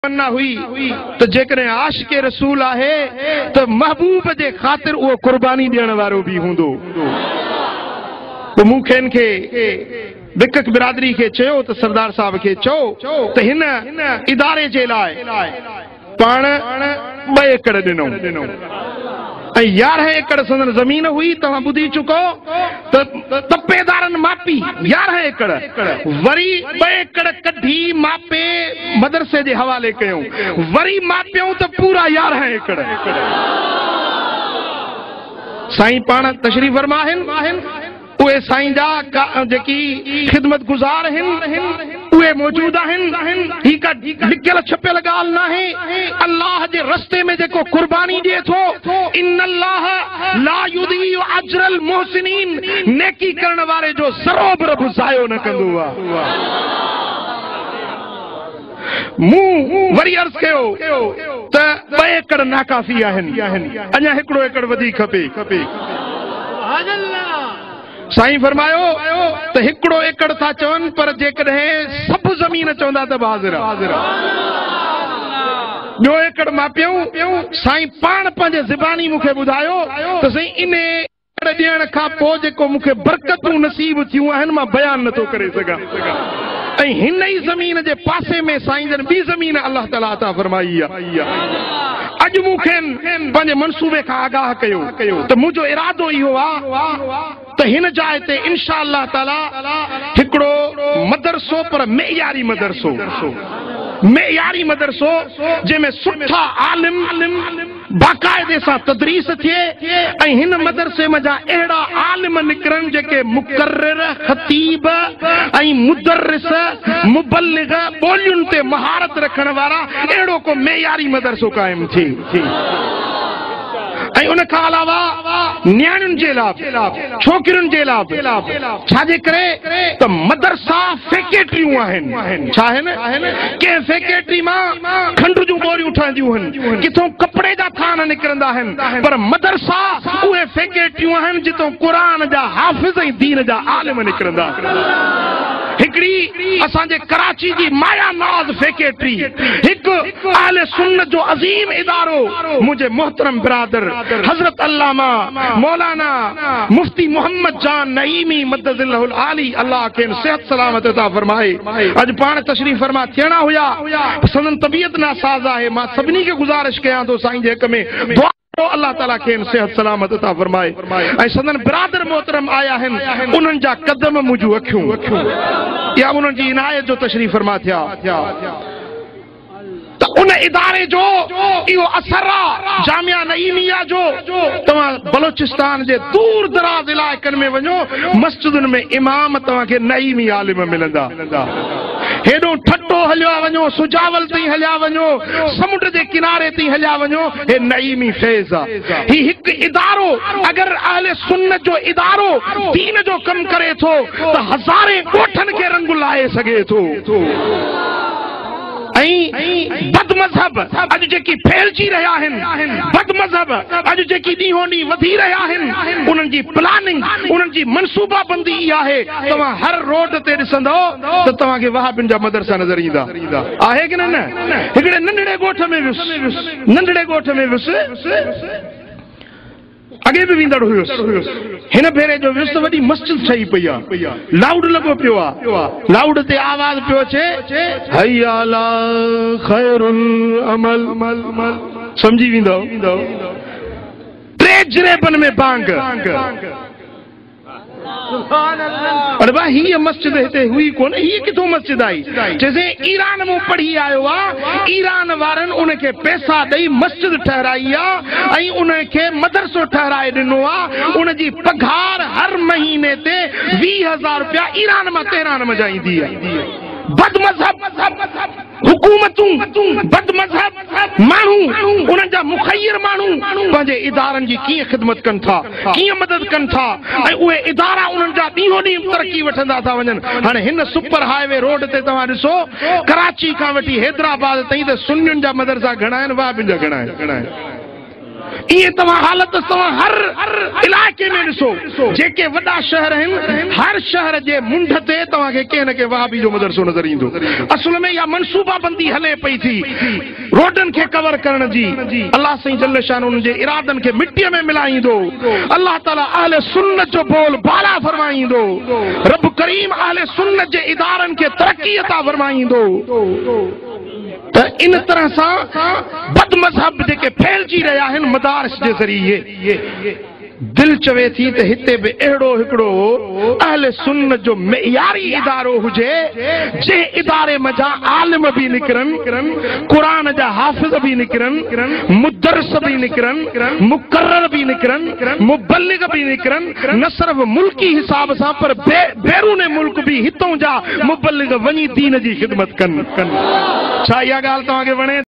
तमन्ना हुई त जेकॾहिं आशिक रसूल आहे त महबूब जे ख़ातिर उहो कुर्बानी ॾियण वारो बि हूंदो। पोइ मूं खे बिकक बिरादरी खे चयो त सरदार साहब खे चओ त हिन इदारे जे लाइ पाण 2 एकड़ ॾिनो ऐं 11 एकड़ संदन ज़मीन हुई। तव्हां ॿुधी चुको त तपेदारनि मापी 11 एकड़, वरी 2 एकड़ कढी मापे मदरसे जे हवाले कयूं, वरी मापियूं त पूरा 11 एकड़। साईं पाण तशरीफ़ फरमा आहिनि, उहे साईं जा जेकी ख़िदमत गुज़ार आहिनि उहे मौजूद आहिनि। हीअ का लिकियल छपियल ॻाल्हि नाहे। अल्लाह जे रस्ते में जेको कुर्बानी ॾिए थो, इन्नल्लाह ला युदीउ अजरल मुहसिनीन, नेकी करण वारे जो ज़रो बि रब ज़ायो न कंदो आहे। मूं वरी अर्ज़ कयो त 2 एकड़ नाकाफ़ी आहिनि, अञा 1 एकड़ वधीक खपे। साईं फरमायो त 1 एकड़ था चवनि, पर जेकॾहिं सभु ज़मीन चवंदा त बि हाज़िर आहे। ॿियो एकड़ मापियूं, साईं पाण पंहिंजे ज़बानी मूंखे ॿुधायो त साईं इन एकड़ ॾियण खां पोइ जेको मूंखे बरकतूं नसीब थियूं आहिनि मां बयानु नथो करे सघां। ऐं हिन ई ज़मीन जे पासे में साईं जन ॿी ज़मीन अलाह ताला अता फरमाई आहे। अॼु मूंखे पंहिंजे मनसूबे खां आगाह कयो त मुंहिंजो इरादो इहो आहे त हिन जाइ ते इंशा अल्लाह ताला हिकिड़ो मदरसो, पर मेयारी मदरसो, मेयारी मदरसो जंहिंमें सुठा आलिम बाक़ाइदे सां तदरीस थिए ऐं हिन मदरसे मंझां अहिड़ा आलिम निकिरनि जेके मुकर्रिर, ख़तीब ऐं मुदर्रिस, मुबल्लिग ॿोलियुनि ते महारत रखण वारा, अहिड़ो को मेयारी मदरसो क़ाइमु थिए। ऐं उन खां अलावा नियाणियुनि जे लाइ, छोकिरियुनि जे लाइ, छाजे करे त मदरसा फैक्ट्रियूं आहिनि। छा आहिनि? कंहिं फैक्ट्री मां खंड जूं ॿोरियूं ठहंदियूं आहिनि, किथों कपिड़े जा थान निकिरंदा आहिनि, पर मदरसा उहे फैक्ट्रियूं आहिनि जितो क़ुर जा हाफ़िज़ ऐं दीन जा आलिम निकिरंदा। हिकिड़ी असांजे कराची जी माया नाज़ फैक्ट्री, हिकु अहले सुन्नत जो अज़ीम इदारो, मुंहिंजे मोहतरम बिरादर हज़रत अल्लामा मौलाना मुफ्ती मोहम्मद जान नईमी मद्दज़िल्लहुल आली, अल्लाह खे सिहत सलामत अता फरमाए। अॼु पाण तशरीफ़ फरमा थियणा हुया, संदन तबीयत नासाज़ आहे। मां सभिनी खे गुज़ारिश कयां थो साईं जे हक़ में दुआ अल्लाह ताला खे सिहत सलामत अता फरमाए। ऐं संदन बिरादर मोहतरम आया आहिनि, उन्हनि जा कदम मुंहिंजूं अखियूं या उन्हनि जी इनायत जो तशरीफ़ फरमा थिया। त उन इदारे जो इहो असर आहे जामिया नईमिया जो। तव्हां बलोचिस्तान जे दूर दराज़ इलाइक़नि में वञो, मस्जिदुनि में इमाम तव्हांखे नईमी आलिम मिलंदा। हेॾो ठट्टो हलिया वञो, सुजावल ताईं हलिया वञो, समुंड जे किनारे ताईं हलिया वञो, हे नईमी फैज़ आहे। ही हिकु इदारो अगरि अहले सुन्नत जो इदारो दीन जो कमु करे थो त हज़ारे ॻोठनि खे रंग लाए सघे थो। ऐं बदमज़हब अॼु जेकी फैलिजी रहिया आहिनि, बदमज़हब अॼु जेकी ॾींहों ॾींहुं वधी रहिया आहिनि, उन्हनि जी प्लानिंग, उन्हनि जी मनसूबाबंदी इहा आहे। तव्हां हर रोड ते ॾिसंदव त तव्हांखे वहाबियुनि जा मदरसा नज़र ईंदा। आहे की न? हिकिड़े नंढड़े ॻोठ में वियुसि, नंढड़े ॻोठ में वियुसि, अॻे बि वेंदड़ हुयुसि, हिन भेरे जो वियुसि त वॾी मस्जिद ठही पई आहे, लाउड लॻो पियो आहे, लाउड ते आवाज़ पियो अचे, हय्या अला खैरुल अमल। सम्झी वेंदव, 3 जरेबनि में बांग। अरे भाई हीअ मस्जिद हिते हुई कोन, हीअ किथों मस्जिद आई? चइसीं ईरान मां पढ़ी आयो आहे, ईरान वारनि उनखे पैसा ॾेई मस्जिद ठहिराई आहे ऐं उनखे मदरसो ठहिराए ॾिनो आहे। उनजी पघार हर महीने ते 20,000 रुपया ईरान मां तेहरान में ईंदी आहे। बदमज़हब हुकूमतूं, बदमज़हब माण्हू, उन्हनि जा मुख़य्यर माण्हू पंहिंजे इदारनि जी कीअं ख़िदमत कनि था, कीअं मदद कनि था, ऐं उहे इदारा उन्हनि जा ॾींहों ॾींहुं तरक़ी वठंदा था वञनि। हाणे हिन सुपर हाईवे रोड ते तव्हां ॾिसो, कराची खां वठी हैदराबाद ताईं त सुन्नियुनि जा मदरसा घणा आहिनि, वहाबियुनि जा घणा आहिनि। ईअं तव्हां हालत तव्हां हर इलाइक़े में ॾिसो, जेके वॾा शहर आहिनि, हर शहर जे मुंड ते तव्हांखे कंहिं न कंहिं वहाबी जो मदरसो नज़र ईंदो। असुल में इहा मनसूबाबंदी हले पई थी रोडनि खे कवर करण जी। अलाह साईं जल शान उन्हनि जे इरादनि खे मिटीअ में मिलाईंदो। अलाह ताला अहले सुन्नत जो बोल बाला फरमाईंदो। रब करीम अहले सुन्नत जे इदारनि खे तरक़ी अता फरमाईंदो। त इन तरह सां बदमज़हब जेके फैलिजी रहिया आहिनि मदारिस जे ज़रिए, दिलि चवे थी त हिते बि अहिड़ो हिकिड़ो अहले सुन्नत जो मेयारी इदारो हुजे, जंहिं इदारे मंझां आलिम बि निकिरनि, क़ुर जा हाफ़िज़ बि निकिरनि, मुदरस बि निकिरनि, मुकर्रर बि निकिरनि, मुबलिग बि निकिरनि, न सिर्फ़ मुल्की हिसाब सां पर बैरून मुल्क बि हितां जा मुबलिग वञी दीन जी ख़िदमत कनि। छा इहा ॻाल्हि तव्हांखे वणे?